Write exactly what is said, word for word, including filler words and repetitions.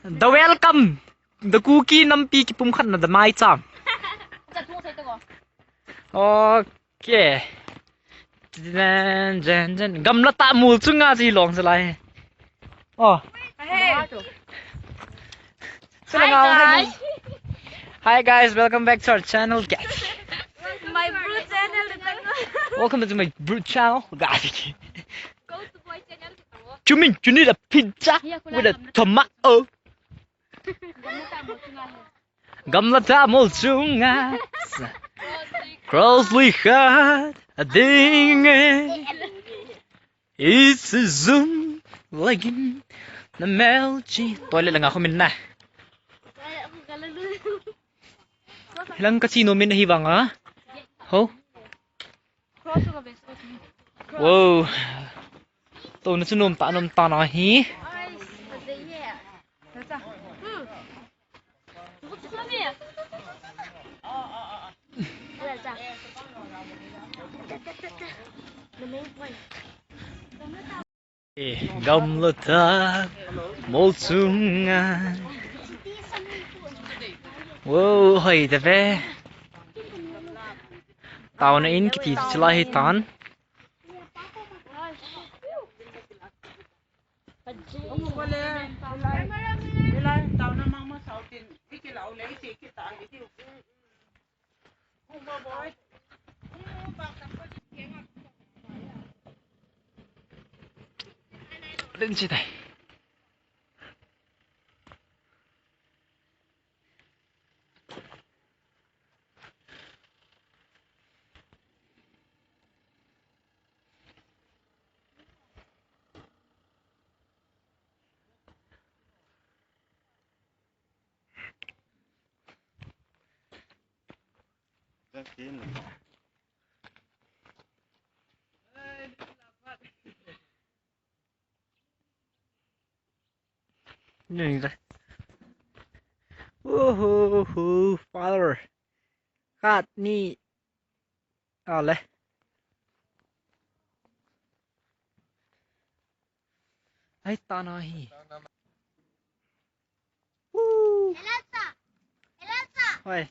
The welcome. The Kuki nampi kipumkhatna, the maicham. Okay. Jen, jen, jen. Gamla tah mol chunga chi long salai. Oh. Hey. Hi, guys. Hi, guys, welcome back to our channel, guys. My bro channel. Welcome to my bro channel, guys. Go to my channel. Chumin, you need a pizza with a tomato. Gamla tah mol chunga. Cross lui khat a ding e. It's a zoom lagin na mel chi. Toilet langa khomin na. Hilang ka chi nomin ahi vanga. Ho. Wow. Touna chu nom tah, nom tah na hi. Eh, gamla tah mol chunga. Wow, hoi da ve. Taona in kiti chu lai hi tan. Len chi tai. Ni le. Oho, ho, father. Khat ni. Ale. Ai, ta na hi. Woo. Hoi.